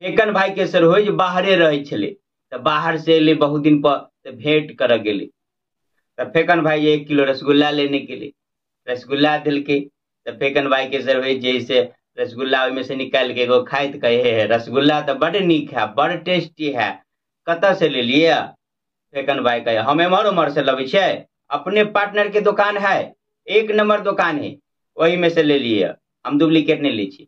फेकन भाई के सरहोज बाहरे रहै छलै, तऽ बाहर से एलै बहुत दिन पर, तऽ भेंट करऽ गेलै। तऽ फेकन भाई 1 किलो रसगुल्ला लेने गेलै, रसगुल्ला देलकै। तऽ फेकन भाई के सरहोज जे से रसगुल्ला ओहिमे से निकालि के एगो खाइत कहे, हे रसगुल्ला तऽ बड नीक है, बड़ टेस्टी है, कतऽ से लेलियै? फेकन भाई कहे, हम एम्हर उम्हर से लबै छियै, अपने पार्टनर के दुकान है, 1 नंबर दुकान है, ओही में से ले लिए, हम डुप्लीकेट नहीं लै छी।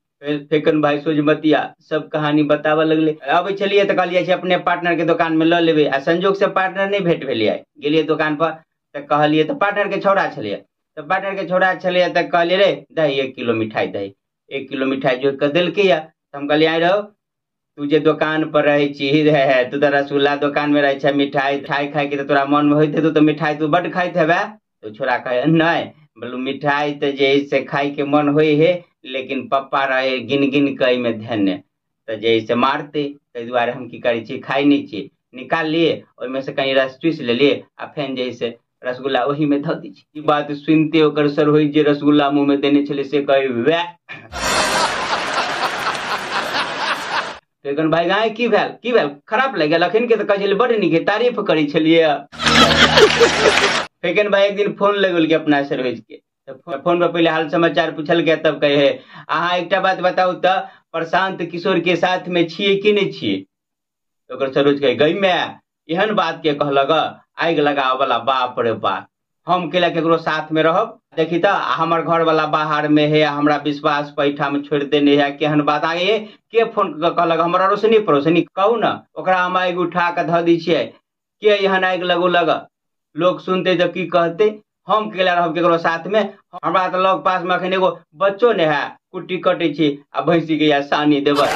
फेकन भाई सोझमतिया सब कहानी बताबऽ लगलै। अबै छलियै तऽ कहलियै छै अपने पार्टनर के दुकान में लऽ लेबै, आ संजोग से पार्टनर नहीं भेंट भेलियै। गेलियै दुकान पर तऽ कहलियै, तऽ पार्टनर के छौड़ा छलियै, तऽ पार्टनर के छौड़ा छलियै, तऽ कहलियै रे दही 1 किलो मिठाई दही, 1 किलो मिठाई जोड़ि कऽ देलकै। तऽ हम कहलियै आइ रहो तू जे दुकान पर रहै छी रे, तू तऽ रसगुल्ला दुकान में रहै छै, मिठाई खाय खाय के तऽ तोरा मन में होइत हेतौ, तऽ मिठाई तू बड्ड खाइत हेबे। तऽ छोड़ा कहै नहि, बोलू मिठाई तऽ जे है से खाय के मन होइ है, लेकिन पप्पा रहे गिन गिन के एहिमे धेने, तऽ जे है से मारतै, ताहि दुआरे हम की करै छी खाइ नहि छी। निकाललियै ओहिमे से कनि रस चूसि लेलियै आ फेन जे है से रसगुल्ला ओहीमे धऽ दै छी। ई बात सुनिते ओकर सरहोज जे रसगुल्ला मुँहमे देने छलै से कहै वएह। फेकन भाई गाय की भेल, की भेल, खराब लागि गेल? अखन के तऽ कहै छलियै बड्ड नीक है, तारीफ करै छलियै। फेकन भाई एक दिन फोन लगेलकै अपना सरहोज के, तऽ फोन पर पहिले हाल समाचार पूछलकै, तब कहे हे अहाँ एकटा बात बताउ तऽ प्रशांत किशोर के साथ में छियै कि नहि छियै? ओकर सरोज कहे गई मैं एहन बात के कहलक, आगि लगाबऽ वाला, बाप रे बाप, हम केला केकरो साथ में रहब? देखी तऽ हमर घर वाला बाहर में है, हमरा विश्वास पर एहिठाम छोड़ि देने है, केहन बात आगे के फोन कऽ कहलक? हमर अड़ोसनी पड़ोसनी कहू ने, ओकरा हम आगि उठा कऽ धऽ दै छियै, के एहन आगि लगौलक? लोक सुनते तऽ की कहते? हम केला रहब केकरो साथ में? हमरा तऽ लग पास में अखन एगो बच्चो नहि है, कुट्टी कटै छी आ भैंसी के या सानी देबै।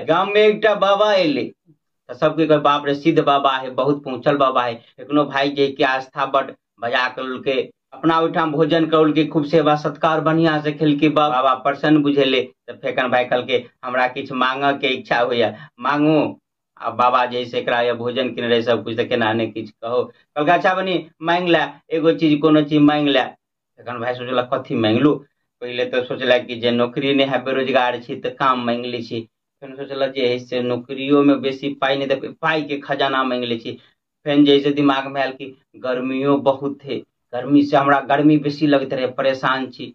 गाम में एकटा बाबा एलै, तऽ सबके कहै बाप रे सिद्ध बाबा है, बहुत पहुँचल बाबा है। एखनो भाई जे के आस्था बड बजा के लेलकै, अपना ओहिठाम भोजन करौलकै, खूब सेवा सत्कार बढ़िया से खेलकै, बाबा प्रसन्न बुझेलै। तऽ फेकन भाई कहलकै हमरा किछु मांगऽ के इच्छा होइया, मांगू। आ बाबा जे से एकरा ये भोजन केने रहे सब कुछ, तऽ केना नहि किछु कहो। कहलकै अच्छा बनी मांगि ले एगो चीज, कोनो चीज मांगि ले। फेकन भाई सोचलक कथी मांगलू? पहिले तऽ सोचलक कि जे नौकरी नहि है, बेरोजगार छी, तऽ काम मांगि लै छी। फेर सोचलक जे है से नौकरियो में बेसी पाइ नहि देबै, पाइ के खजाना मांगि लै छी। फेर जे है से दिमाग में आयल कि गर्मियो बहुत है, गर्मी से हमरा गर्मी बेसी लगैत रहे, परेशान छी,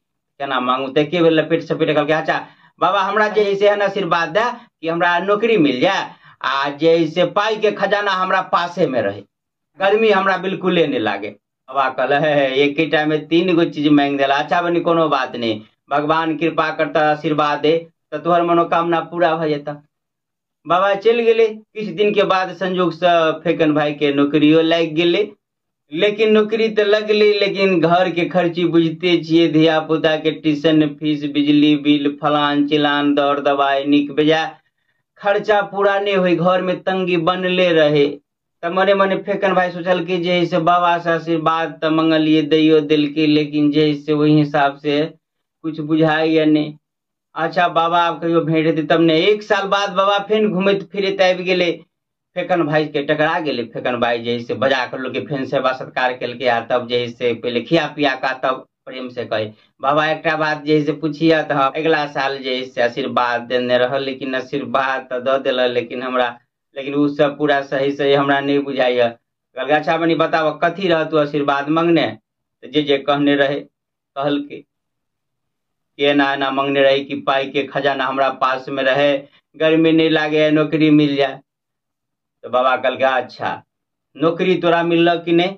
केना मांगू? तऽ एके बेर लपेट सपेट कहलकै अच्छा बाबा हमरा जे है से एहन आशीर्वाद दे कि हमरा नौकरी मिल जाए, आ जे है से पाइ के खजाना हमरा पासे में रहे, गर्मी हमरा बिल्कुले नहीं लागे। बाबा कहल हे एकेटा में 3 गो चीज मांगि देला, अच्छा बनी कोनो बात नहीं, भगवान कृपा करता आशीर्वाद दे तऽ तोहर मनोकामना पूरा भऽ जेता। बाबा चलि गेलै। किछु दिन के बाद संजोग से फेकन भाई के नौकरियो लागि गेलै, लेकिन नौकरी तऽ लगलै, लेकिन घर के खर्ची बुझिते छियै, धिया पुता के ट्यूशन फीस, बिजली बिल, फलान चिलान, दौड़ दवाई, नीक बेजाय खर्चा पूरा नहीं होई, घर में तंगी बनले रहे। तऽ मने मने फेकन भाई सोचलकै जे से बाबा से आशीर्वाद तऽ मंगलियै, दैयो देलकै, लेकिन जे से ओहि हिसाब से कुछ बुझाइए नहीं। अच्छा बाबा आब कहियो भेंट हेतै तब ने। 1 साल बाद बाबा फेन घुमैत फिरैत आबि गेलै, फेकन भाई के टकरा गेलै। फेकन भाई जे से बजा कऽ लोकके फेन सेवा सत्कार केलकै, आ तब जे से पहिले खिया पिया कऽ तब प्रेम से कहे बाबा एकटा बात जे से पुछिए तऽ हम अगिला साल जे से आशीर्वाद देने रहल, लेकिन आशीर्वाद तऽ दऽ देलक, लेकिन हमरा लेकिन ओ सब पूरा सही सही हमरा नहीं बुझाइए। कहलकै अच्छा बनी बताबऽ कथी रह तू आशीर्वाद मंगने? तऽ जे जे कहने रहे कहलकै कि एना एना मंगने रहे कि पाई के खजाना हमरा पास में रहे, गर्मी नहीं लागे, नौकरी मिल जाए। तो बाबा कहलकै अच्छा नौकरी तोरा मिलल कि नहीं?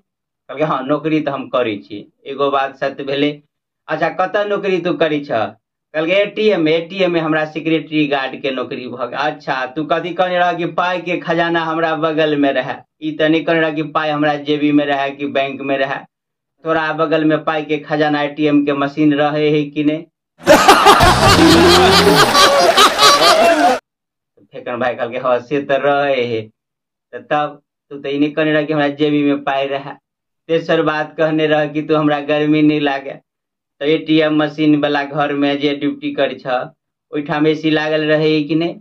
कहलकै हाँ नौकरी तऽ हम करै छी। एगो बात सत्य भेलै। अच्छा कतऽ नौकरी तू करै छह? कहलकै एटीएम में हमरा सिक्योरिटी गार्ड के नौकरी भऽ गेल। अच्छा तू कथी कहने रह कि पाई के खजाना हमरा बगल में रहे, ई तऽ नहीं कहने रह कि पाई हमरा जेबी में रहे कि बैंक में रहे, तोरा बगल में पाई के खजाना एटीएम के मशीन रहे है कि नहीं? फेकन भाई कहलकै हाँ से तऽ रहे है। तऽ तब तू तऽ ई नहीं कहने रह कि हमरा जेबी में पाई रहे। तेसर बात कहने रह कि तू हमरा गर्मी नहीं लागे, तऽ एटीएम मशीन वाला घर में जे ड्यूटी करै छह ओहिठाम एसी लागल रहे कि नहीं?